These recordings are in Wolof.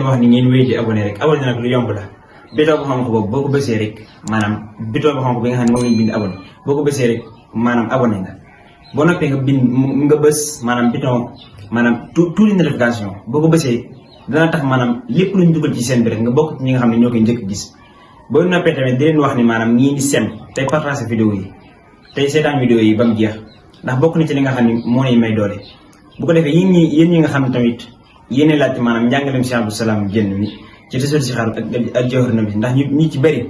wax ni ngeen wéy di abonné rek abonné nag lu yomb la bouton bu xonq boobu boo ko bësee rek maanaam bouton bu xonq bi nga xam ne moom lañ bind abonné boo ko bësee rek maanaam abonné nga boo noppee nga bind nga bës maanaam bouton maanaam tout les notification boo ko bësee dana tax maanaam lépp luñ dugal ci seen bi rek nga bokk ci ñi nga xam ne ñoo koy njëkk gis boo noppee tamit di leen wax ni maanaam ñii di sem tey partage vidéo yi tey seetaan vidéo yi ba mu jeex ndax bokk na ci li nga xam ne moo lay may doole bu ko defee yéen ñi nga xam ne tamit yéen laajte maanaam njàngaleem Cheikh Abdou Salam Diène mi ci tasawur si xaar ak jawhar nafi ndax ñu ci bëri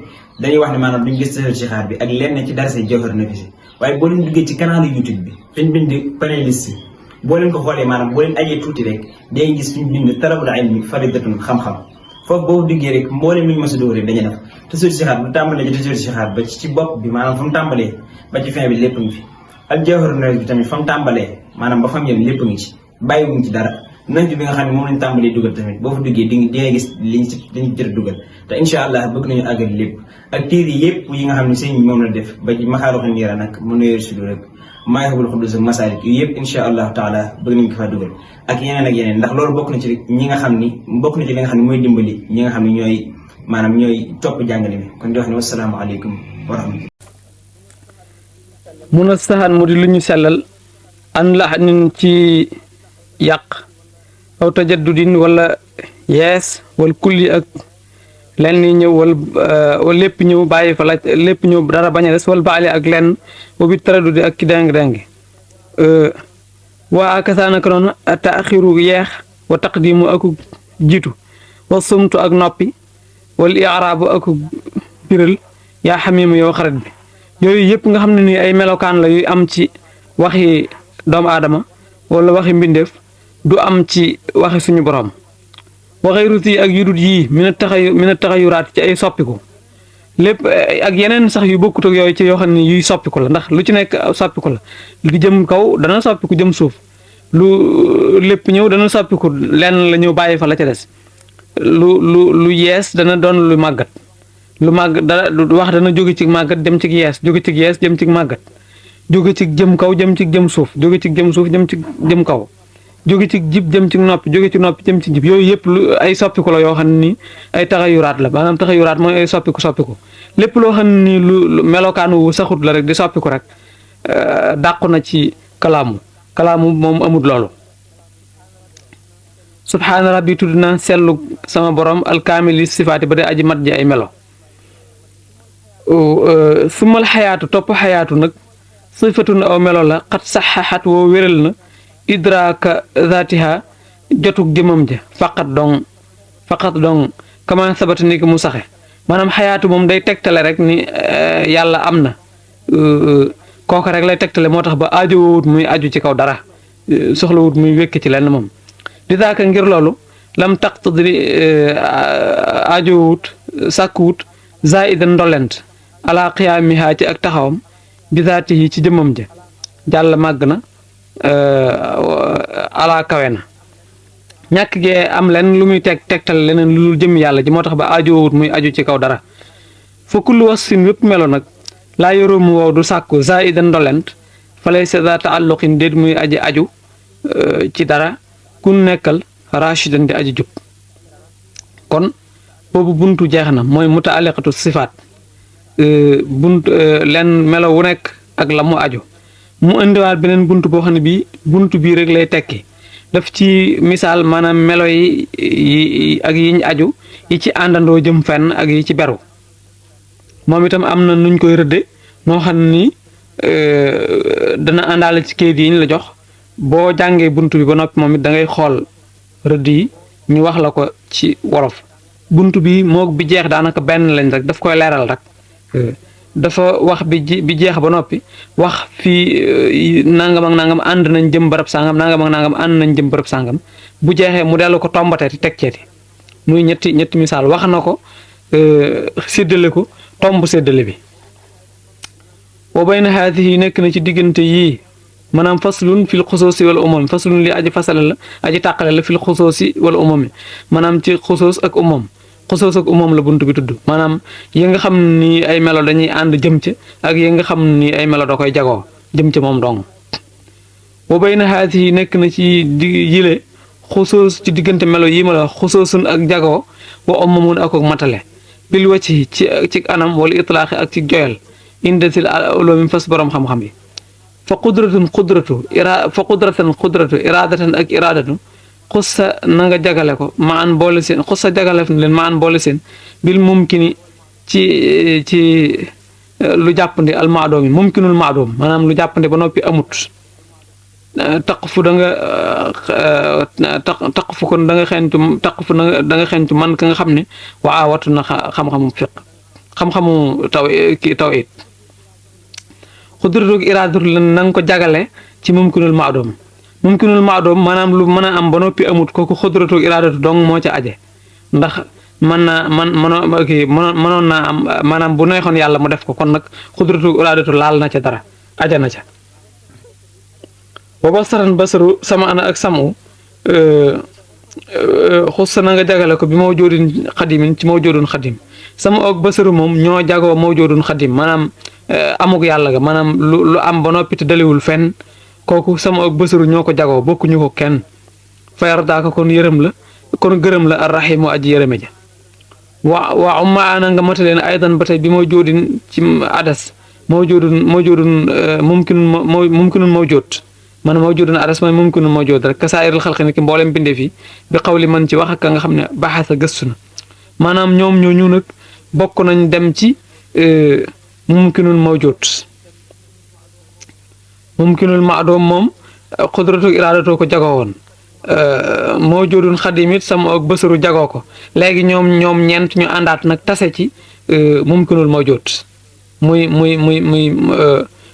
dañuy wax ne maanaam duñ gis tasawur si xaar bi ak lenn ci dara say jawhar nafi si waaye boo leen duggee ci kanalu YouTube bi fiñ bind playlist boo leen ko xoolee maanaam boo leen ajee tuuti rek day gis fiñ bind talabul ilmi faridatun xam-xam foofu boobu duggee rek mbooleem luñu mës a dóor rek dañuy def tasawur si xaar bu tàmbalee ci tasawur si xaar ba ci bopp bi maanaam fa mu tàmbalee ba ci fin bi lépp ngi fi ak jawhar nafi bi tamit fa mu tàmbalee maanaam ba fa mu yem lépp ngi ci bàyyiwuñ ci dara nañ bi nga xam ne moom lañ tàmbalee dugal tamit boo fa duggee di nga gis liñ jër dugal te incha allah bëgg nañu àggal lépp ak téere yëpp yi nga xam ne sëñ bi moom la def ba ci maxaaruxi niira nag mu nuyeer sudu rek maayxabul xudus ak masaalik yu yëpp incha allahu taala bëgg nañ ko faa dugal ak yeneen ndax loolu bokk na ci ñi nga xam ni bokk na ci li nga xam ne mooy dimbali ñi nga xam ne ñooy maanaam ñooy topp jàngale mi kon di wax ne wasalaamaaleykum wa rahmatullah mun a saxaan mu di lu ñu sellal an la nin ci yàq aw tajaddudin wala yees wala kulli ak lenn yi ñëw wala lépp ñëw bàyyi fa la lépp ñëw dara bañ a des wala baali ak lenn boobu taradudi ak ki deng-deng waa akasaanaka noonu taaxiru yeex wa taqdimu aku jiitu wa sumtu ak noppi wala iaraabu aku biral yaa xamiima yow xarit bi yooyu yëpp nga xam ne nii ay melokaan la yuy am ci waxi doomu aadama wala waxi mbindeef du am ci waxi suñu borom waxee ruti ak yudut yii mina taxayuraat ci ay soppiku lépp ak yeneen sax yu bokkut ak yooyu ci yoo xam ne yuy soppiku la ndax lu ci nekk soppiku la li jëm kaw dana soppiku jëm suuf lu lépp ñëw dana soppiku lenn la ñëw bàyyi fa la ca des lu yees dana doon lu màggat lu màgg dara wax dana jóge ci màggat dem ci yees jóge ci yees jëm ci màggat jóge ci jëm kaw jëm ci jëm suuf jóge ci jëm suuf jëm ci jëm kaw jóge ci jib jëm ci noppi jóge ci noppi jëm ci jib yooyu yëpp lu ay soppiku la yoo xam ne nii ay taxayuraat la maanaam taxayuraat mooy ay soppiku lépp loo xam ne nii lu melokaan wu saxut la rek di soppiku rek dàqu na ci kalaamu moom amut loolu subhaana rabbi tudd na sellu sama borom alkaamili sifaati ba day aji mat ji ay melo sumal xayaatu topp xayaatu nag sifatun aw melo la xat saxaxat woo wéral na idraaka zaatiha jotug jëmam ja faqat dong kama sabata ni mu saxe maanaam xayaatu moom day tegtale rek ni yàlla am na kooka rek lay tegtale moo tax ba aajowut muy aju ci kaw dara soxlawut muy wékk ci lenn moom di daaka ngir loolu lam taqtadi aajowut sàkkuwut zaidan ndolent ala qiyaamiha ci ak taxawam bi zaatihi ci jëmam ja jàll màgg na ala kawe na ñàkk gee am len lu muy tegtal leneen lu dul jëm yàlla ji moo tax ba aajowut muy aju ci kaw dara fa kullu wasfin wépp melo nag laa yoroo mu wow du sàkku zaidan ndolent fa lay sa taalluqin déet muy aji aju ci dara kun nekkal rashidan di aji jub kon boobu buntu jeex na mooy mutaalliqatu sifaat len melo wu nekk ak la mu aju mu indiwaat beneen buntu boo xam ne bii buntu bii rek lay tekki daf ci misaal maanaam melo yi ak yiñ aju yi ci àndandoo jëm fenn ak yi ci beru moom itam am na nuñ koy rëdde noo xam ni dana àndaale ci kayit yi ñu la jox boo jàngee buntu bi ba noppi moom it da ngay xool rëdd yi ñu wax la ko ci wolof buntu bi moog bi jeex daanaka benn lañ rek daf koy leeral rek dafa wax bi jeex ba noppi wax fii nangam ak nangam ànd nañ jëm barab sangam nangam ak nangam ànd nañ jëm barab sangam bu jeexee mu dellu ko tombateeti teg ceeti muy ñetti misaal wax na ko séddale ko tomb séddale bi wa bayna haadihi nekk na ci diggante yii maanaam faslun fil xusuusi wal umam faslun li aji fasale la aji tàqale la fil xusuusi wal umami maanaam ci xusuus ak umam xusuus ak umam la bunt bi tudd maanaam yi nga xam ni ay melo dañuy ànd jëm ca ak yi nga xam ni ay melo da koy jagoo jëm ca moom dong wa bayna haadihi nekk na ci yile xusoos ci diggante melo yi ma la wax xusoosun ak jagoo wa ummamun ak matale bil wacci ci anam wala itlaaxi ak ci joyal indatil ulumi fas borom xam-xam yi fa qudratan qudratu iradatan ak iradatu xussa na nga jagale ko ma an boole seen xussa jagalef na leen ma an boole seen bil mumkini ci lu jàppandi al maadoom yi mumkinul maadoom maanaam lu jàppandi ba noppi amut taqfu da nga taqfu kon da nga xentu taqfu da nga xentu man ka nga xam ne waa watu na xam-xamu fiq xam-xamu taw it xudratu iraadatu la na nga ko jagale ci mumkinul maadoom maanaam lu mën a am ba noppi amut kooku xudratu iraadatu dong moo ca aje ndax mënoon naa am maanaam bu neexoon yàlla mu def ko kon nag xudratu iraadatu laal na ca dara aja na ca wa basaran basaru sama ana ak samu xussa na nga jagale ko bi mawjoodin xadimin ci mawjoodun xadim sama ak basaru moom ñoo jagoo mawjoodun xadim maanaam amuk yàlla ga maanaam lu am ba noppi te daliwul fenn kooku sama ak basaru ñoo ko jagoo bokkuñu ko kenn fayar daaka kon gërëm la arrahimu aji yërëme ja wa umma ana nga mata leen aydan ba tey bi mawjoodin ci adas mawjoodun mumkinun mawjood man mawjoodun adas mooy mumkinun mawjood rek kasaayirul xalqi ni ki mboolem bindee fi bi xawli man ci wax ak nga xam ne baxasa gëstu na maanaam ñoom ñooñu nag bokk nañ dem ci mumkinul mawjood mumkinul maadoom moom xudratu iraadatu ko jagoo woon mawjoodun xadim it sama ak bësaru jagoo ko léegi ñoom ñeent ñu àndaat nag tase ci mumkinul mawjood muy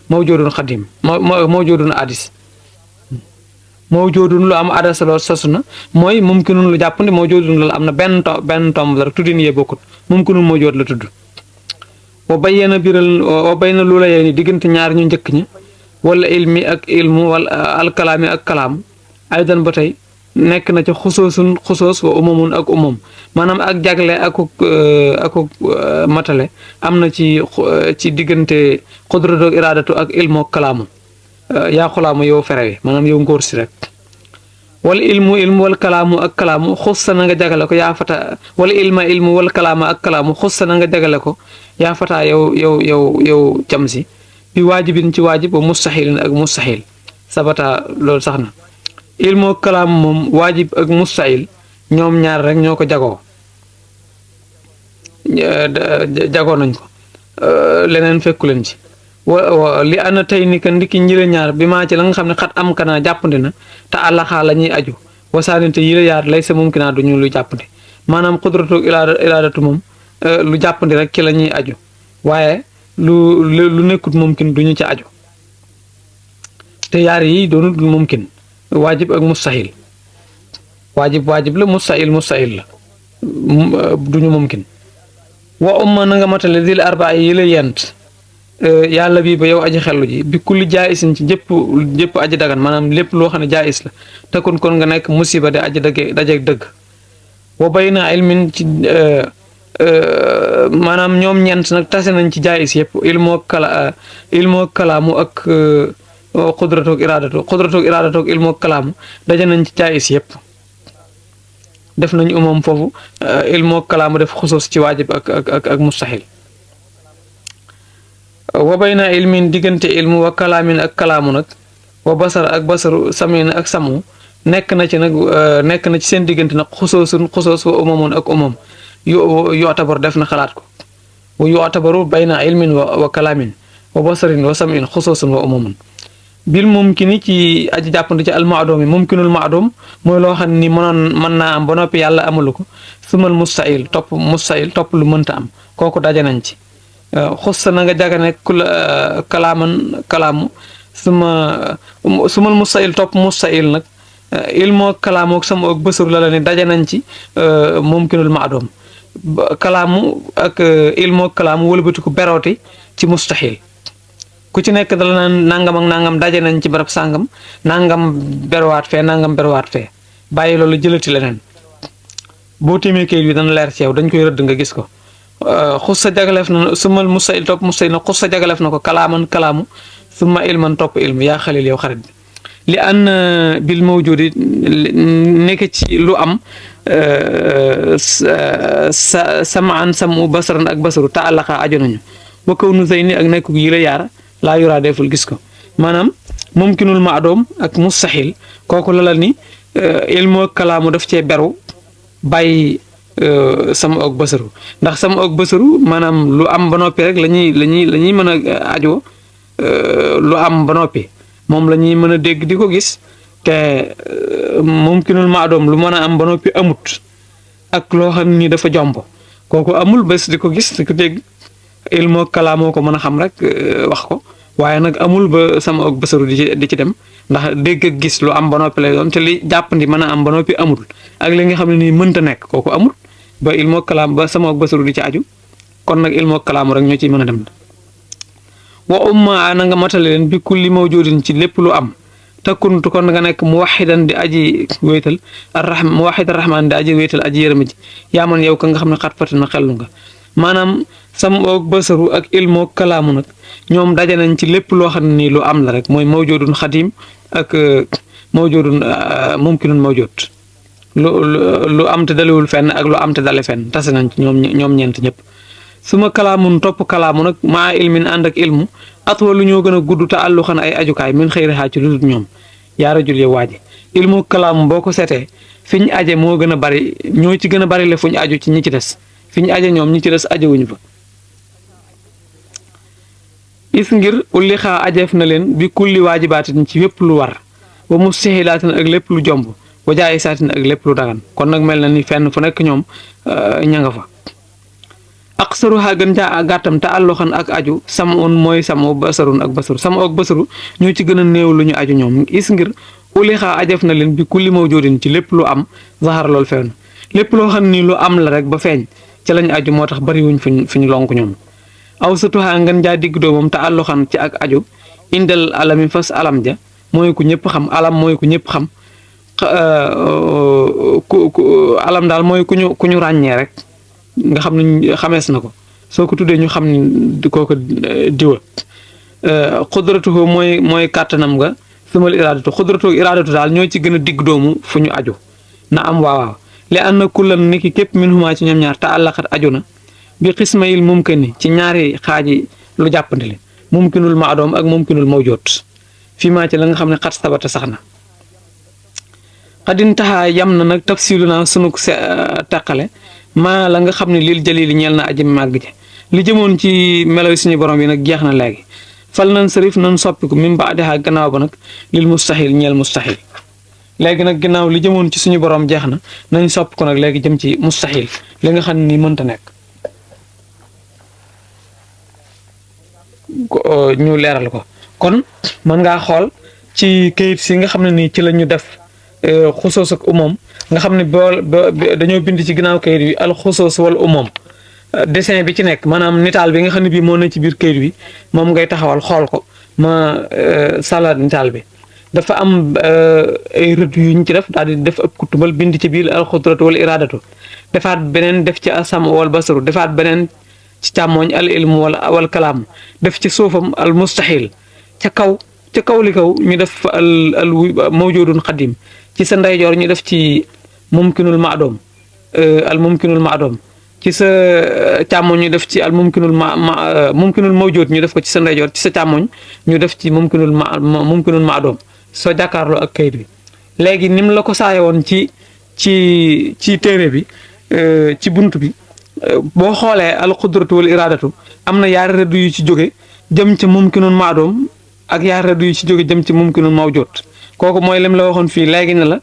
mawjoodun xadim mawjoodun adis mawjoodun lu am adas lool sosu na mooy mumkinun lu jàppandi mawjoodun loolu am na benn tomb rek tuddin yee bokkut mumkinul mawjood la tudd wa bayyana biral wa bayna lu la yee ni diggante ñaar ñu njëkk ñi wala ilmi ak ilmu wala alkalaami ak kalaam aydan ba tey nekk na ca xusoos wa umamun ak umam maanaam ak jagle ak matale am na ci diggante xudratu iraadatu ak ilmu ak kalaamu yaa xulaamu yow ferewe maanaam yow ngóor si rek wala ilmu wal kalaamu ak kalaamu xussa na nga jagale ko yaa fata wala ilmu wal kalaamu ak kalaamu xussa na nga jagale ko yaa fata yow jam si bi waajibin ci waajib wa mustaxilin ak mustaxil sabata loolu sax na ilmu kalaam moom waajib ak mustaxil ñoom ñaar rek ñoo ko jagoo nañ ko leneen fekku leen ci li ana tey ni ka ndiki ñi ñaar bi maa ci la nga xam ne xat am kanaa jàppandi na te àllaxaa la ñuy aju wasaaninte yi la yaar lay sa mumkinaa du ñu lu jàppandi maanaam xudratu iraadatu moom lu jàppandi rek ci la ñuy aju waaye lu nekkut mumkin du ñu ci aju te yaar yi doonut mumkin waajib ak mustaxil waajib la mustaxil la duñu mumkin wa umma na nga matale dil arbaa yi la yent yàlla bii ba yow aji xellu ji bi kulli jaayisin ci jëpp aji dagan maanaam lépp loo xam ne jaayis la te kon nga nekk musiba de aji dajeeg dëgg wa bayna ilmin ci maanaam ñoom ñeent nag tase nañ ci jaayis yëpp ilmoo kalaamu ak xudratoog iraadatoog ilmoo kalaamu daje nañ ci jaayis yëpp def nañ umam foofu ilmoo kalaamu def xusuus ci waajib ak mustaxil wa bayna ilmin diggante ilmu wa kalaamin ak kalaamu nag wa basar ak basaru samin ak samu nekk na ci seen diggante nag xusoos wa umamun ak umam yotabar def na xalaat ko wa yotabaru bayna ilmin wa kalaamin wa basarin wa samin xusoosun wa umamun bil mumkini ci aji jàppandi ci almaadum yi mumkinul maadum mooy loo xam ni mën naa am ba noppi yàlla amalu ko sumal mustahil topp lu mënta am kooku daje nañ ci xussa na nga jagane kalaamu sumal mustahil topp mustahil nag ilmoo kalaamu ak sama ak bësur la ni daje nañ ci mumkinul maadum kalaamu ak ilmoo kalaamu wëlbatiku berooti ci mustahil ku ci nekk dala naan nangam ak nangam daje nañ ci barab sàngam nangam berwaat fee bàyyi loolu jëlati leneen boo téemee kayit bi dana leer ci yow dañ koy rëdd nga gis ko xussa jagaleef na sumal mustahil na xussa jagaleef na ko kalaamu summa ilman topp ilmu yaa xalil yow xarit bi li an bil mawjudi nekk ci lu am samaan samu basaran ak basaru taalaqa aju nañu ba kaw nu say ni ak nekk yi la yaar laa yuraa deful gis ko maanaam mumkinul maadoom ak mustahil kooku la ni ilmu kalaamu daf cee beru bàyyi sama og basaru ndax sama og basaru maanaam lu am ba noppi rek la ñuy mën a ajoo lu am ba noppi moom la ñuy mën a dégg di ko gis te mumkinul maadoom lu mën a am ba noppi amut ak loo xam ni dafa jomb kooku amul bés di ko gis di ko dégg ilmu kalaamoo ko mën a xam rek wax ko waaye nag amul ba sama og basaru di ci dem ndax dégg ak gis lu am ba noppi lay doon te li jàppandi mën a am ba noppi amul ak li nga xam ne nii mënta nekk kooku amul ba ilmu kalaam ba sama og basaru di ci aju kon nag ilmu kalaamu rek ñoo ciy mën a dem wa umma na nga matale leen bi kulli mawjudin ci lépp lu am takkuntu kon nga nekk muwaxidan di aji wéetal muwaxid arrahman di aji wéetal aji yërëma ji yaa man yow ka nga xam ne xat fati na xellu nga maanaam sama og basaru ak ilmu kalaamu nag ñoom daje nañ ci lépp loo xam ne nii lu am la rek mooy mawjudun xadim ak mawjudun mumkinun mawjud lu am te dalewul fenn ak lu am te dale fenn tase nañ ci ñoom ñeent ñëpp suma kalaamun topp kalaamu nag maa ilmin ànd ak ilmu atwa lu ñoo gën a gudd te àlluxan ay ajukaay min xëyri xaa ci lu dul ñoom yaara jul yow waaji ilmu kalaamu boo ko seetee fi ñu aje moo gën a bari ñoo ci gën a bari le fu ñu aju ci ñi ci des fi ñu aje ñoom ñi ci des ajewuñu fa is ngir ulli xaa ajeef na leen bi kulli waajibaatin ci lépp lu war wa mustahilaatin ak lépp lu jomb wa jaayisaatin ak lépp lu dagan kon nag mel na ni fenn fu nekk ñoom ña nga fa aqsaruha gën jaa gàttam te àlloxan ak aju samun mooy samu basarun ak basaru samu ak basaru ñoo ci gën a néew lu ñu aju ñoom is ngir ulli xaa ajeef na leen bi kulli mawjudin ci lépp lu am zahar loolu feeñ lépp loo xam ni lu am la rek ba feeñ ci lañ aju moo tax bariwuñ fi ñu lonk ñoom aw satuha ngeen jaa digg doomam te àlloxan ci ak aju indal alami fas alam ja mooy ku ñëpp xam alam mooy ku ñëpp xam alam daal mooy ku ñu ràññee rek nga xam ne xamees na ko soo ko tuddee ñu xam ne kooku diwa xudratuhu mooy kàttanam nga sumal iradatu xudratu iradatu daal ñoo ci gën a digg doomu fu ñu aju na am waawaaw li ànd na kullan ni ki képp min huma ci ñoom ñaar te àllaqat aju na bi xismayil mumkin ci ñaari xaaji lu jàppandi li mumkinul maadoom ak mumkinul mawjoot fii maa ci la nga xam ne xat sabata sax na xadin taxaa yam na nag tafsilu naa sunu teqale maa la nga xam ne lil jalili ñeel na aji màgg ji li jëmoon ci meloy suñu borom yi nag jeex na léegi fal nan sarif nan soppiku min baadiha gannaaw ba nag lil mustahil ñeel mustahil léegi nag gannaaw li jëmoon ci suñu borom jeex na nañ sopp ko nag léegi jëm ci mustahil li nga xam ne nii mënta nekk ñu leeral ko kon mën ngaa xool ci kayit si nga xam ne nii ci la ñu def xusoos ak umam nga xam ne dañoo bind ci ginnaaw kayit bi al xusoos wal umam dessin bi ci nekk maanaam nitaal bi nga xam ne bii moo ne ci biir kayit bi moom ngay taxawal xool ko ma sala nitaal bi dafa am ay rëdd yu ñu ci def daal di def ab kutubal bind ci biir al xudratu wal iradatu defaat beneen def ci asam wal basaru defaat beneen ci càmmooñ al ilmu wal kalaam def ci suufam al mustahil ca kaw li kaw ñu def al mawjudun xadim ci sa ndeyjoor ñu def ci mumkinul maadoom al mumkinul maadoom ci sa càmmoñ ñu def ci al mumkinul mumkinul mawjud ñu def ko ci sa ndeyjoor ci sa càmmoñ ñu def ci mumkinul maadoom soo jàkkaarloo ak kayit bi léegi ni mu la ko saaye woon ci téere bi ci bunt bi boo xoolee al qudratu wal iradatu am na yaari rëdd yu ci jóge jëm ci mumkinul maadoom ak yaari rëdd yu ci jóge jëm ci mumkinul mawjud kooku mooy lim la waxoon fii léegi ne la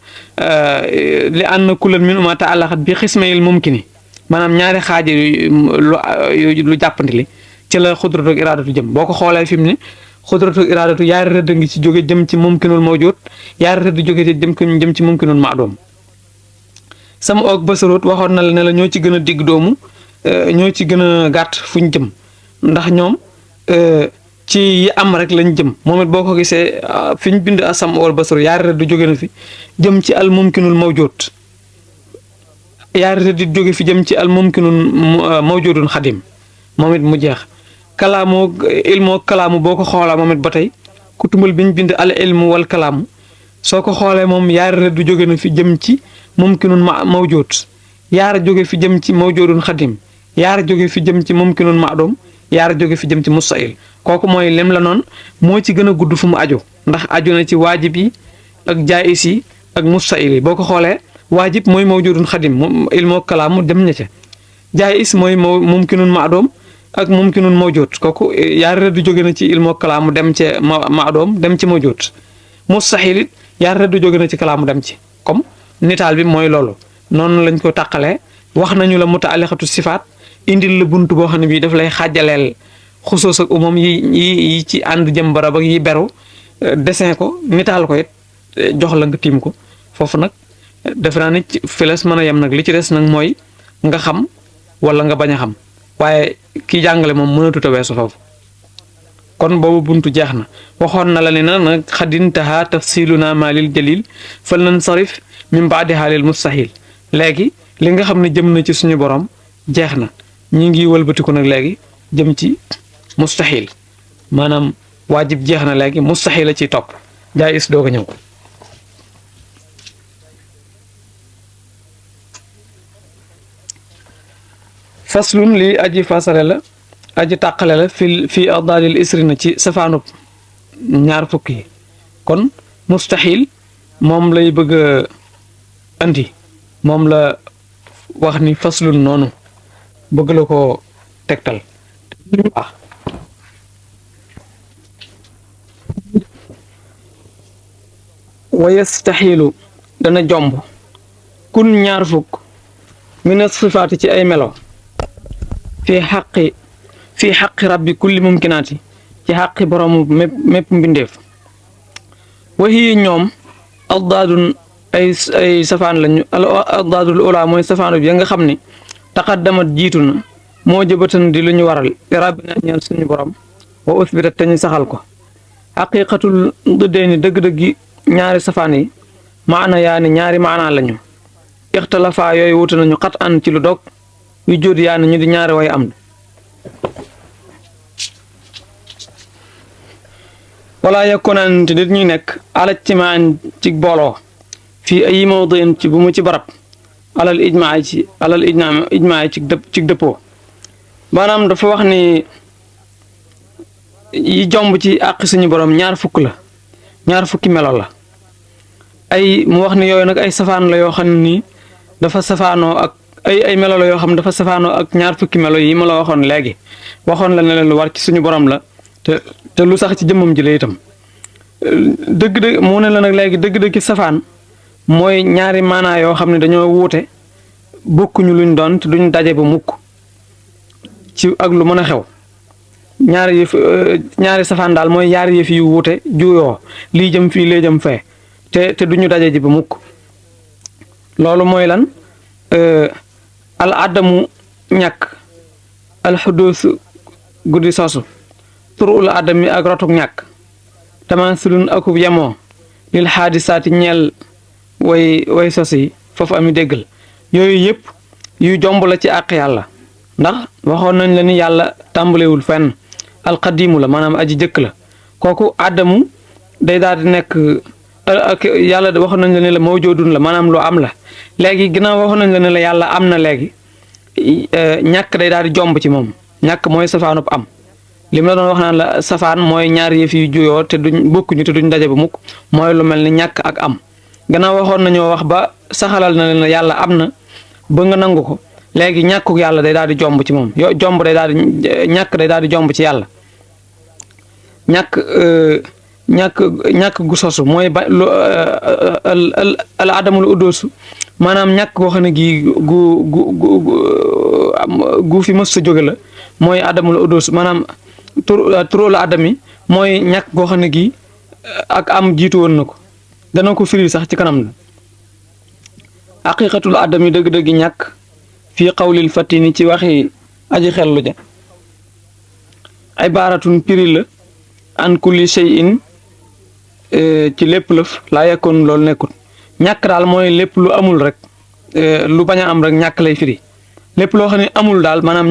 li ànd na kullan min uma taalaxat bi xismayil mumkini maanaam ñaari xaaji lu jàppandi li ci la xudratu ak iradatu jëm boo ko xoolee fi mu ne xudratu ak iradatu yaari rëdd ngi ci jóge jëm ci mumkinul mawjud yaari rëdd jóge jëm ci mumkinul maadoom sama og basaroot waxoon na la ne la ñoo ci gën a digg doomu ñoo ci gën a gàtt fu ñu jëm ndax ñoom ci yi am rek lañ jëm moom it boo ko gisee fi ñu bind asam wal basaru yaari rëdd jóge na fi jëm ci al mumkinul mawjud yaari rëdd jóge fi jëm ci al mumkinul mawjudun xadim moom it mu jeex kalaamu ilmoo kalaamu boo ko xoolaa moom it ba tey ku tumbal bi ñu bind al ilmu wal kalaamu soo ko xoolee moom yaari rëdd jóge na fi jëm ci mumkinun mawjuud yaar jóge fi jëm ci mawjuudun xadim yaar jóge fi jëm ci mumkinun ma'dum yaar jóge fi jëm ci mustahil kooku mooy lim la noonu moo ci gën a gudd fu mu aju ndax aju na ci waajib yi ak jaayis yi ak mustahil yi boo ko xoolee waajib mooy mawjuudun xadim moom ilmu kalaamu dem na ca jaayis mooy mumkinun ma'dum ak mumkinun mawjuud kooku yaar rëdd jóge na ci ilmu kalaamu dem ci ma'dum dem ci mawjuud mustahil it yaar rëdd jóge na ci kalaamu dem ci comme nitaal bi mooy loolu noonu lañ ko tàqalee wax nañu la mutaalliqatu sifaat indil la bunt boo xam ne bii daf lay xaajaleel xusoos ak umam yi ci ànd jëm barab ak yi beru dessin ko nitaal ko it jox la nga tiim ko foofu nag defe naa ne fi les mën a yem nag li ci des nag mooy nga xam wala nga bañ a xam waaye kii jàngale moom mënatut a weesu foofu kon boobu buntu jeex na waxoon na la ne nag xadintaha tafsiluna maalil jalil fal nansarif min baadi xaalil mustahil léegi li nga xam ne jëm na ci suñu borom jeex na ñi ngi wëlbatiku nag léegi jëm ci mustahil maanaam waajib jeex na léegi mustahil la ciy topp jaayis doog a ñëw faslun lii aji fasale la aji tàqale la fii adaalil isrina ci safaanub ñaar fukk yi kon mustahil moom lay bëgg a andi moom la wax ni faslun noonu bëgg la ko tegtal wa yastaxilu dana jomb kun ñaar fukk min sifaati ci ay melo fii xaqi rabbi kulli mumkinaati ci xaqi boroomu mépp mbindeef waxiyi ñoom addaadun ay safaan lañu addaadul ula mooy safaanu bi ya nga xam ni taqaddamat jiitu na moo jëbatan di lu ñu waral li rabbina ñeel suñu borom wa usbitat te ñu saxal ko xaqiqatul dëddee ni dëgg-dëggi ñaari safaan yi maana yaa ni ñaari maana lañu ixtalafaa yooyu wuute nañu xat an ci lu dog yu jóot yaa ni ñu di ñaari way am wala yakkoonaan te nit ñuy nekk ala ijtimaan ci booloo fii ay mawdin ci bu mu ci barab alal ijmaa ci dëppoo maanaam dafa wax ni yi jomb ci àq suñu borom ñaar fukk la ñaar fukki melo la ay mu wax ni yooyu nag ay safaan la yoo xam ne nii dafa safaanoo ak ay melo la yoo xam dafa safaanoo ak ñaar fukki melo yi ma la waxoon léegi waxoon la ne leen lu war ci suñu borom la te lu sax ci jëmmam ji la itam dëgg-dëgg mu ne la nag léegi dëgg-dëgg safaan mooy ñaari maanaa yoo xam ne dañoo wuute bokkuñu luñ doon te duñ daje ba mukk ci ak lu mën a xew ñaari safaan daal mooy yaari yëf yu wuute juyoo lii jëm fii lee jëm fee te duñu daje ji ba mukk loolu mooy lan al adamu ñàkk al xudus guddi sosu turul adami ak rotuk ñàkk tamansulun akub yemoo lil xaadisaati ñeel way sos yi foofu ami déggal yooyu yëpp yu jomb la ci àq yàlla ndax waxoon nañ la ni yàlla tàmbalewul fenn alqadimu la maanaam aji jëkk la kooku adamu day daal di nekk ak yàlla waxoon nañ la ne la mawjoodun la maanaam lu am la léegi ginnaaw waxoon nañ la ne la yàlla am na léegi ñàkk day daal di jomb ci moom ñàkk mooy safaanub am li mu la doon wax naan la safaan mooy ñaar yëf yu juyoo te duñ bokkuñu te duñ daje ba mukk mooy lu mel ni ñàkk ak am gannaaw waxoon nañoo wax ba saxalal na leen yàlla am na ba nga nangu ko léegi ñàkkuk yàlla day daal di jomb ci moom jomb day daal di ñàkk day daal di jomb ci yàlla ñàkk gu sosu mooy ba lu al adamul udoosu maanaam ñàkk goo xam ne gii gu fi mës sa jóge la mooy adamul udoosu maanaam turul adami mooy ñàkk goo xam ne gii ak am jiitu woon na ko dana ko firi sax ci kanam la haqiqatul adami dëgg-dëgg ñàkk fii qawlil fatini ci waxi aji xellu ja ibaratun piri la an kulli shay'in ci lépp lëf laa yekkoon loolu nekkut ñàkk daal mooy lépp lu amul rek lu bañ a am rek ñàkk lay firi lépp loo xam ne amul daal maanaam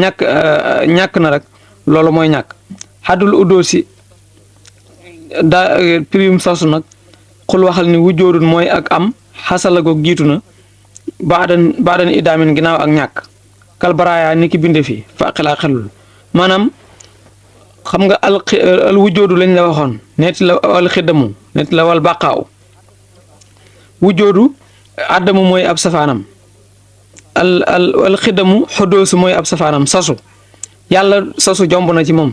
ñàkk na rek loolu mooy ñàkk xadul udoosi daa pirim sosu nag xul waxal ni wujjoodun mooy ak am xasala goog jiitu na baadan idaamin ginnaaw ak ñàkk kal baraaya ni ki binde fi faqilaa xelul maanaam xam nga al wujjoodu lañ la waxoon netti la al xiddamu netti la wal baqaaw wujjoodu addamu mooy ab safaanam al xiddamu xoddoosu mooy ab safaanam sasu yàlla sasu jomb na ci moom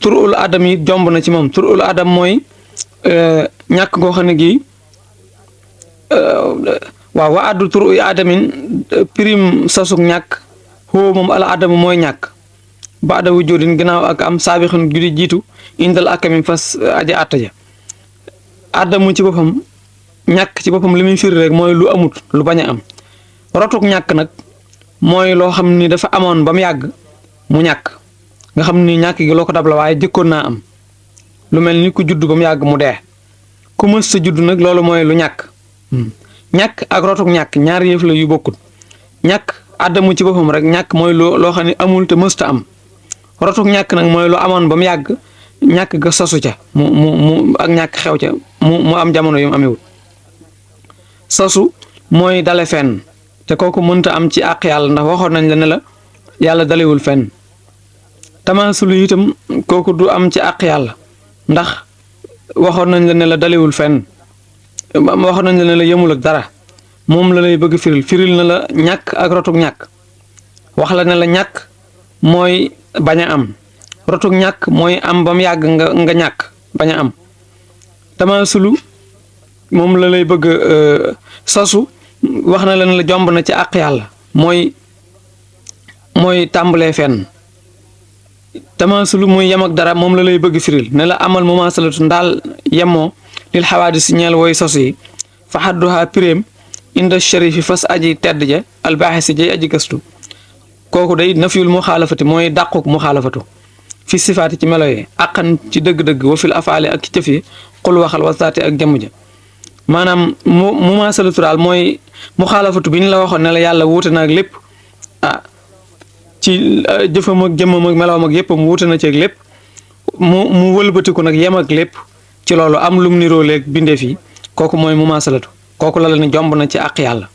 turul adam yi jomb na ci moom turul adam mooy ñàkk goo xam ne gii waaw wa addu turu adamin prime sasuk ñàkk xoo moom al adamu mooy ñàkk baada wujjoodin ginnaaw ak am saabixun judi jiitu indal akami fas aja atta ja adamu ci boppam ñàkk ci boppam li muy firi rek mooy lu amut lu bañ a am rotuk ñàkk nag mooy loo xam ni dafa amoon ba mu yàgg mu ñàkk nga xam ni ñàkk gi loo ko dab la waaye jëkkoon naa am lu mel ni ku judd ba mu yàgg mu dee ku mës sa judd nag loolu mooy lu ñàkk ñàkk ak rotuk ñàkk ñaari yëf la yu bokkut ñàkk adamu ci boppam rek ñàkk mooy loo xam ne amul te mësta am rotuk ñàkk nag mooy lu amoon ba mu yàgg ñàkk ga sosu ca mu ak ñàkk xew ca mu am jamono yu mu amewul sosu mooy dale fenn te kooku mënta am ci àq yàlla ndax waxoon nañ la ne la yàlla dalewul fenn tamaasulu itam kooku du am ci àq yàlla ndax waxoon nañ la ne la dalewul fenn waxoon nañ la ne la yemul ak dara moom la lay bëgg firil na la ñàkk ak rotuk ñàkk wax la ne la ñàkk mooy bañ a am rotuk ñàkk mooy am ba mu yàgg nga ñàkk bañ a am tamaasulu moom la lay bëgg sasu wax na la ne la jomb na ci àq yàlla mooy tàmbalee fenn tamaasulu muy yem ak dara moom la lay bëgg firil ne la amal mumaasalatu ndaal yemoo lil xawaadis ñeel woy sos yi fa xadduhaa piréem inda sharifi fas aji tedd ja albaaxisi jay aji gëstu kooku day nafiyul muxaalafati mooy dàquk muxaalafatu fi sifaati ci melo yi àqan ci dëgg-dëgg wa fil afaali ak ci jëf yi xul waxal wasaati ak jëmm ja maanaam mumaasalatu daal mooy muxaalafatu bi ñu la waxoon ne la yàlla wuute na ak lépp ci jëfam ak jëmmam ak melawam ak yëppam wuute na ci ak lépp mu wëlbatiku nag yem ak lépp ci loolu am lum niroo léeg bindeef yi kooku mooy mumaasalatu kooku la ni jomb na ci àq yàlla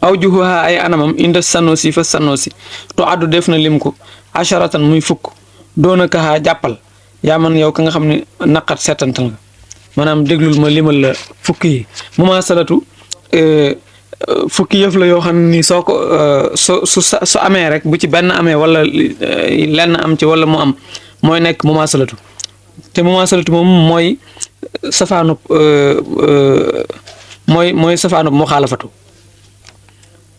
aw juhuha ay anamam inda sanosi fa sanosi to addu def na lim ko asharatan muy fukk doona kaxaa jàppal yaa man yow ka nga xam ne naqat seetantal nga maanaam déglul ma limal la fukk yi mumaasalatu fukki yëf la yoo xam ne nii soo ko su amee rek bu ci benn amee wala lenn am ci wala mu am mooy nekk mumaasalatu te mumaasalatu moom mooy safaanub mooy safaanub muxaalafatu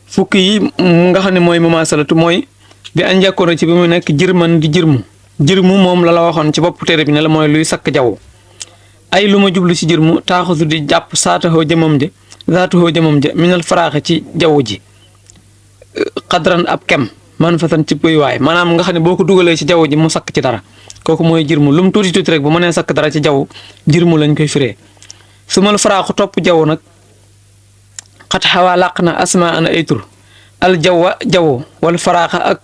fukki yi nga xam ne mooy mumaasalatu mooy bi añ njëkkoon ci bi mu nekk jirman di jirmu moom la waxoon ci bopp téere bi ne la mooy luy sakk jaww ay lu ma jublu ci jirmu taaxusu di jàpp saataxoo jëmam ja zaatuhoo jëmam ja minal faraaxe ci jaww ji xadran ab kem man fatan ci buy waay maanaam nga xam ne boo ko dugalee ci jaww ji mu sakk ci dara kooku mooy jirmu lu mu tuuti tuuti rek bu mënee sakk dara ci jaww jirmu lañ koy firee su mal faraaxu topp jaww nag xat xawaa làq na asma ana ay tur al jawwa jaww wala faraaxa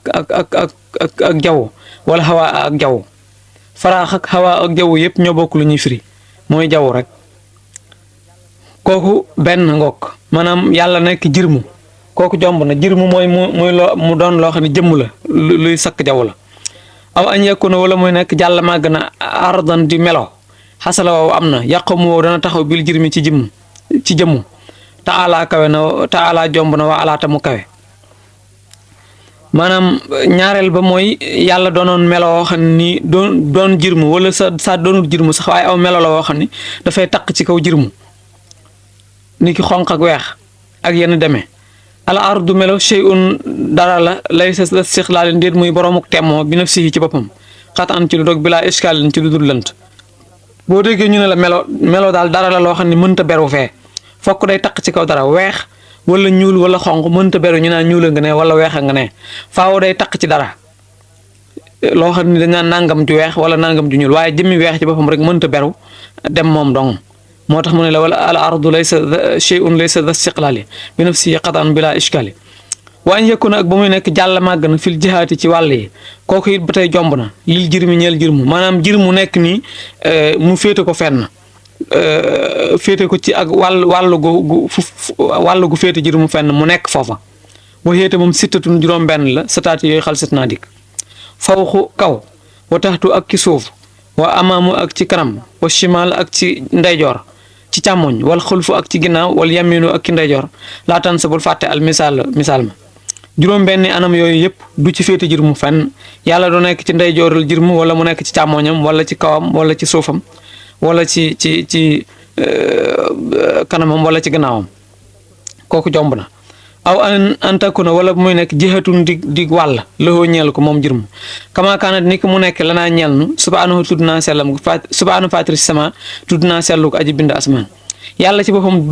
ak jaww wala xawaa ak jaww faraax ak xawaa ak jaww yëpp ñoo bokk lu ñuy firi mooy jaww rek kooku benn ngokk maanaam yàlla nekk jirmu kooku jomb na jirmu mooy mu doon loo xam ne jëmm la luy sakk jaww la aw añ yekku na wala muy nekk jàll màgg na ardan di melo xasala woowu am na yàqamu woowu dana taxaw bil jirmi ci jëmmu taala kawe na taala jomb na wa alaata mu kawe maanaam ñaareel ba mooy yàlla doonoon melo woo xam ne nii doon jirmu wala sa doonul jirmu sax waaye aw melo la woo xam ne dafay taq ci kaw jirmu ni ki xonq ak weex ak yenn demee al ardu melo shay'un dara la lay sa istixlaalin déet muy boroomuk temmoo bi nafsihi ci boppam xat an ci lu dog bilaa iskaalin ci lu dul lënt boo déggee ñu ne la melo daal dara la loo xam ne mënta beru fee fokk day taq ci kaw dara weex wala ñuul wala xonq mënta beru ñu naan ñuula nga ne wala weexa nga ne faaw day taq ci dara loo xam ne dañ naan nangam ju weex wala nangam ju ñuul waaye jëmmi weex ci boppam rek mënta beru dem moom dong moo tax mu ne la wala al ardu laysa shay'un laysa da istiqlaali bi nafsihi qatan bila ishkaali waa ñu yëkku na ak ba muy nekk jàll màgg na fil jihaati ci wàll yi kooku it ba tey jomb na lil jirmi ñeel jirmu maanaam jirmu nekk nii mu féete ko fenn féete ko ci ak wàll gu féete jërmu fenn mu nekk foofa wa xéete moom sittatun juróom benn la sataati yooyu xal sit naa dikk fawxu kaw wa taxtu ak ci suuf wa amaamu ak ci kanam wa shimal ak ci ndeyjoor ci càmmoñ wal xulfu ak ci ginnaaw wal yaminu ak ci ndeyjoor laatan sa bul fàtte al misaal ma juróom benni anam yooyu yëpp du ci féete jërmu fenn yàlla du nekk ci ndeyjooral jërmu wala mu nekk ci càmmoñam wala ci kawam wala ci suufam wala ci kanamam wala ci gannaawam kooku jomb na aw an takuna wala bu muy nekk jihatun di wàll loxoo ñeel ko moom jërmu kamaakaanat ni ki mu nekk lanaa ñeel nu subhaanahu tudd naa sellam subhaanahu fatiri sama tudd naa sellu ko aji bind asmaan yàlla ci boppam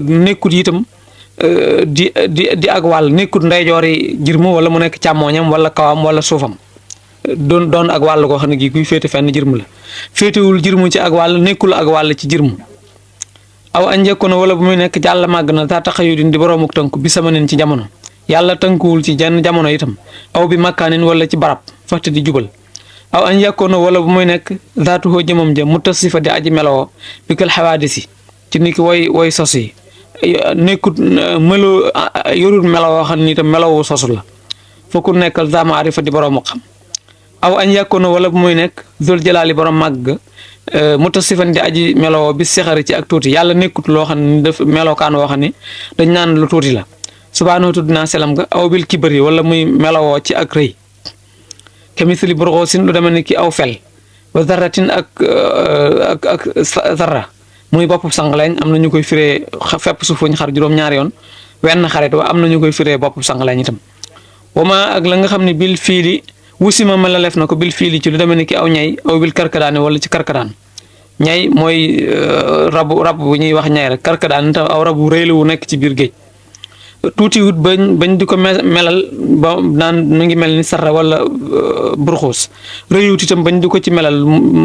nekkut itam di ak wàll nekkut ndeyjoori jërmu wala mu nekk càmmooñam wala kawam wala suufam doon ak wàll koo xam ne gi kuy féete fenn jërmu la féetewul jërmu ci ak wàll nekkul ak wàll ci jërmu aw anjekku na wala bu muy nekk jàll màgg na taa taxayu din di boroomuk tënku bi sama nen ci jamono yàlla tënkuwul ci jenn jamono itam aw bi makkaanin wala ci barab faxte di jubal aw anjekku na wala bu muy nekk zaatuhoo jëmam ja mu tasifa di aji meloo bi kal xawaadisi ci ni ki woy sos yi nekkut melo yorul meloo xam ni itam meloowu sosu la fokku nekkal zama arifa di boroomu xam aw añ yàkkoona wala bu muy nekk zul jalaali borom màgg mutasifan di aji meloo bi sexari ci ak tuuti yàlla nekkut loo xam ne daf melokaan woo xam ne dañ naan lu tuuti la subhaanahu tudd naa selam ga aw bil kibari wala muy melowoo ci ak rëy kemisli burxoosin lu deme ni ki aw fel wa zarratin ak zarra muy bopp sangaleñ am na ñu koy firee fepp suuf ñu xar juróom-ñaari yoon wenn xarit wa am na ñu koy firee bopp sangaleñ itam wama ak la nga xam ne bil fiili wusima ma la lef na ko bil fiili ci lu demee ni ki aw ñay aw bil karkadaane wala ci karkadaan ñay mooy rab bu ñuy wax ñay rek karkadaan itam aw rab wu rëy la wu nekk ci biir géej tuuti wut bañ di ko melal ba naan mu ngi mel ni sarra wala burxuus rëyut itam bañ di ko ci melal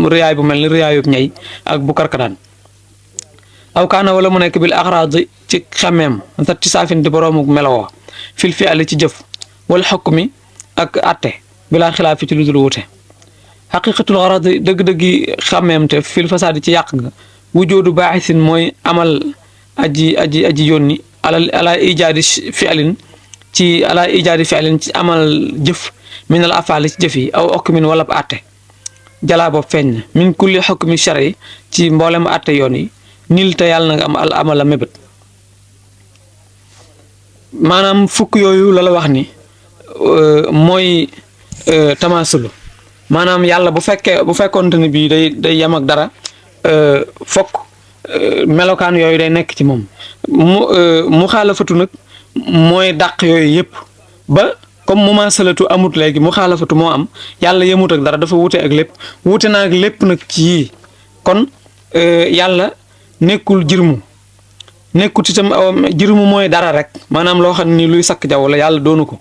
rëyaay bu mel ni rëyaayub ñay ak bu karkadaan aw kaana wala mu nekk bil axraadi ci xameem sa ci saafin di boroomu melowoo fil fi ali ci jëf wala xokk mi ak atte bilaa xilaaf fi ci lu dul wute xaqiqatul xaradi dëgg-dëggi xameem te fil fasaadi ci yàq ga wujoodu baaxisin mooy amal aji yónni ala ijaadi fi alin ci amal jëf min al afaali ci jëf yi aw okmin wala bu atte jalaa boobu feeñ na min kulli xokmi shari ci mboolem atte yoon yi nil te yàlla na nga am al amal a mébét maanaam fukk yooyu la wax ni mooy tamaasulu maanaam yàlla bu fekkoonte ne bii day yem ak dara fokk melokaan yooyu day nekk ci moom mu xaalafatu nag mooy dàq yooyu yëpp ba comme mu maasalatu amut léegi mu xaalafatu moo am yàlla yemut ak dara dafa wute ak lépp wute naa ak lépp nag ci yii kon yàlla nekkul jirmu nekkut itam aw jirmu mooy dara rek maanaam loo xam ni luy sakk jaww la yàlla doonu ko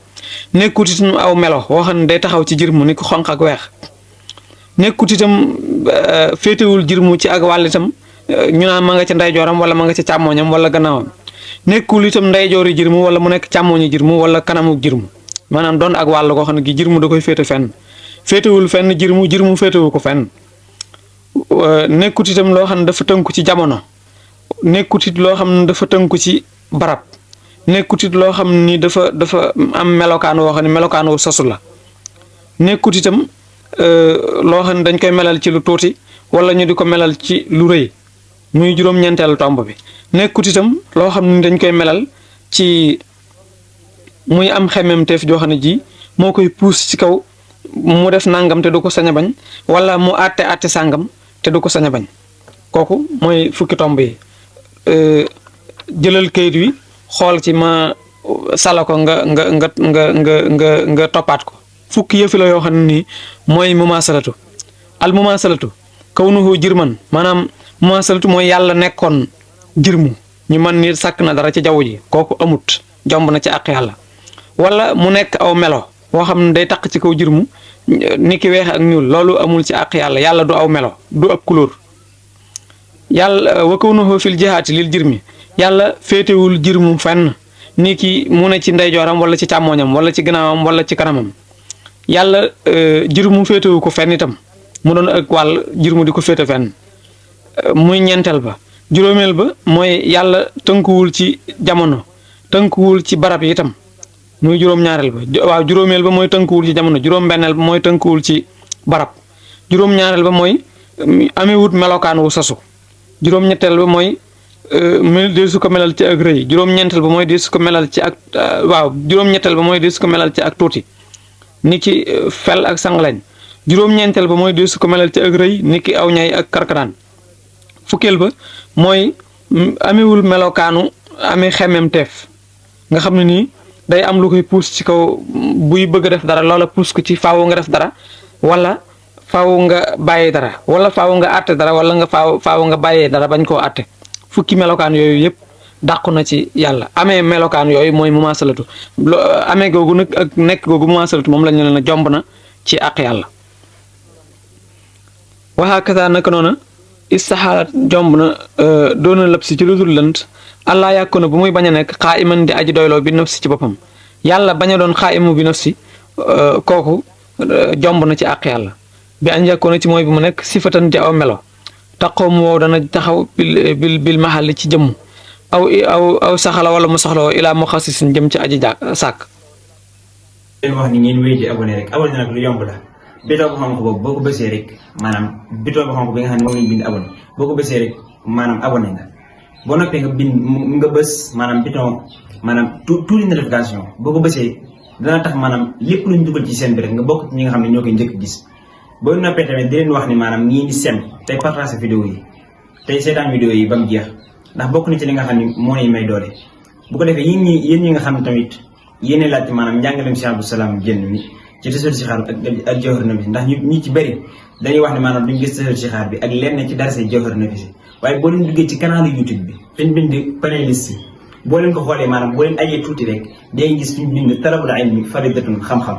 nekkut itam aw melo woo xam ne day taxaw ci jirmu ni ko xonq ak weex nekkut itam féetewul jirmu ci ak wàll itam ñu naan ma nga ca ndeyjooram wala ma nga ca càmmooñam wala gannaawam nekkul itam ndeyjoori jirmu wala mu nekk càmmooñi jirmu wala kanamu jirmu maanaam doon ak wàll koo xam ne gi jirmu da koy féete fenn féetewul fenn jirmu féetewu ko fenn nekkut itam loo xam ne dafa tënku ci jamono nekkut it loo xam ne dafa tënku ci barab nekkut it loo xam ni dafa am melokaan woo xam ne melokaan wu sosu la nekkut itam loo xam ne dañ koy melal ci lu tuuti wala ñu di ko melal ci lu rëy muy juróom-ñeenteelu tomb bi nekkut itam loo xam ne dañ koy melal ci muy am xemmemteef joo xam ne ji moo koy puus ci kaw mu def nangam te du ko sañ a bañ wala mu àtte sàngam te du ko sañ a bañ kooku mooy fukki tomb yi jëlal kayit wi xool ci ma sala ko nga toppaat ko fukki yëfi la yoo xam ne nii mooy mumaasalatu al mumaasalatu kawnuhu jirman maanaam mumaasalatu mooy yàlla nekkoon jirmu ñu mën ni sàkk na dara ci jaww ji kooku amut jomb na ci àq yàlla wala mu nekk aw melo woo xam ne day taq ci kaw jirmu ni ki weex ak ñuul loolu amul ci àq yàlla du aw melo du ab couleur yàlla wa kawnuhu fil jihaati lil jirmi yàlla féetewul jirmu fenn ni ki mu ne ci ndeyjooram wala ci càmmooñam wala ci gannaawam wala ci kanamam yàlla jirmu féetewu ko fenn itam mu doon ak wàll jirmu di ko féete fenn muy ñeenteel ba. juróomeel ba mooy yàlla tënkuwul ci jamono tënkuwul ci barab yi itam muy juróom-ñaareel ba waaw juróomeel ba mooy tënkuwul ci jamono juróom-benneel ba mooy tënkuwul ci barab juróom-ñaareel ba mooy amewut melokaan wu sasu juróom-ñetteel ba mooy di su ko melal ci ak rëy juróom-ñeenteel ba mooy di su ko melal ci ak juróom-ñetteel ba mooy di su ko melal ci ak tuuti ni ki fel ak sanglañ juróom-ñeenteel ba mooy di su ko melal ci ak rëy ni ki aw ñay ak karkaraan fukkeel ba mooy amewul melokaanu amee xemmem teef nga xam ne nii day am lu koy puus ci kaw buy bëgg a def dara loola puus ko ci faaw nga def dara wala faaw nga bàyyee dara wala faaw nga àtte dara wala nga faaw nga bàyyee dara bañ koo àtte fukki melokaan yooyu yëpp dàqu na ci yàlla amee melokaan yooyu mooy mumaasalatu amee googu nag ak nekk googu mumaasalatu moom la ñu leen a jomb na ci àq yàlla waxaa kasa naka noona istaxaalat jomb na doona lab si ci lu dul lënt allah yàkku na bu muy bañ a nekk xaa iman di aji doyloo bi naf si ci boppam yàlla bañ a doon xaa imu bi naf si kooku jomb na ci àq yàlla bi añ yàkku na ci mooy bi mu nekk sifatan di aw melo taqoo mu wow dana taxaw bil maxalli ci jëmm aw saxala wala mu soxla woo ilaa mu xasisin jëm ci aji sàkk leen wax ni ngeen wéy di abonné rek abonné nag lu yomb la bitoo bu xonk boobu boo ko bësee rek maanaam bitoo bu xonk bi nga xam ne moom lañ bind abonné boo ko bësee rek maanaam abonné nga boo noppee nga bind nga bës maanaam bitoo maanaam tuuti notification boo ko bësee dana tax maanaam lépp luñ dugal ci seen bi rek nga bokk ci ñi nga xam ne ñoo koy njëkk gis boo noppee tamit di leen wax ni maanaam ñii di sem tey partage vidéo yi tey seetaan vidéo yi ba mu jeex ndax bokk na ci li nga xam ne moo lay may doole bu ko defee yéen ñi nga xam ne tamit yéen laajte maanaam njàngaleem Cheikh Abdou Salam Diène mi ci tasawur si xaar ak jawhar nafis ndax ñu ci bëri dañuy wax ne maanaam duñ gis tasawur si xaar bi ak lenn ci darase jawhar nafis waaye boo leen duggee ci canal YouTube bi fiñ bind playlist yi boo leen ko xoolee maanaam boo leen ajee tuuti rek day gis fiñ bind talabul ilmi faridatun xam-xam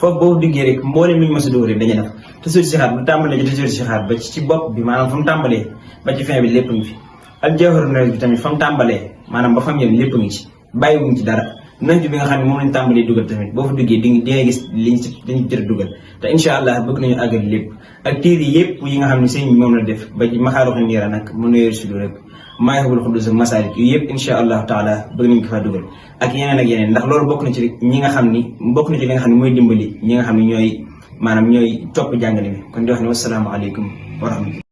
foofu boo duggee rek mbooleem lu ñu mës a dóor rek dañuy def tasawur si xaar bu tàmbalee ci tasawur si xaar ba ci bopp bi maanaam fa mu tàmbalee ba ci fin bi lépp ngi fi ak jawhar nafis bi tamit fa mu tàmbalee maanaam ba fa mu yem lépp ngi ci bàyyiwuñ ci dara nañ bi nga xam ne moom lañ tàmbalee dugal tamit boo fa duggee di nga gis liñ jër dugal te incha allah bëgg nañu àggal lépp ak téere yëpp yi nga xam ne sëñ bi moom la def ba ci maxaaru niira nag mën yor si rek maayibul xudus ak masaalik yu yëpp incha allah taala bëgg nañ ko faa dugal ak yeneen ak yeneen ndax loolu bokk na ci ñi nga xam ni bokk na ci li nga xam ne mooy dimbali ñi nga xam ne ñooy maanaam ñooy topp jàngale mi kon di wax ne wasalaamaaleykum wa rahmatulah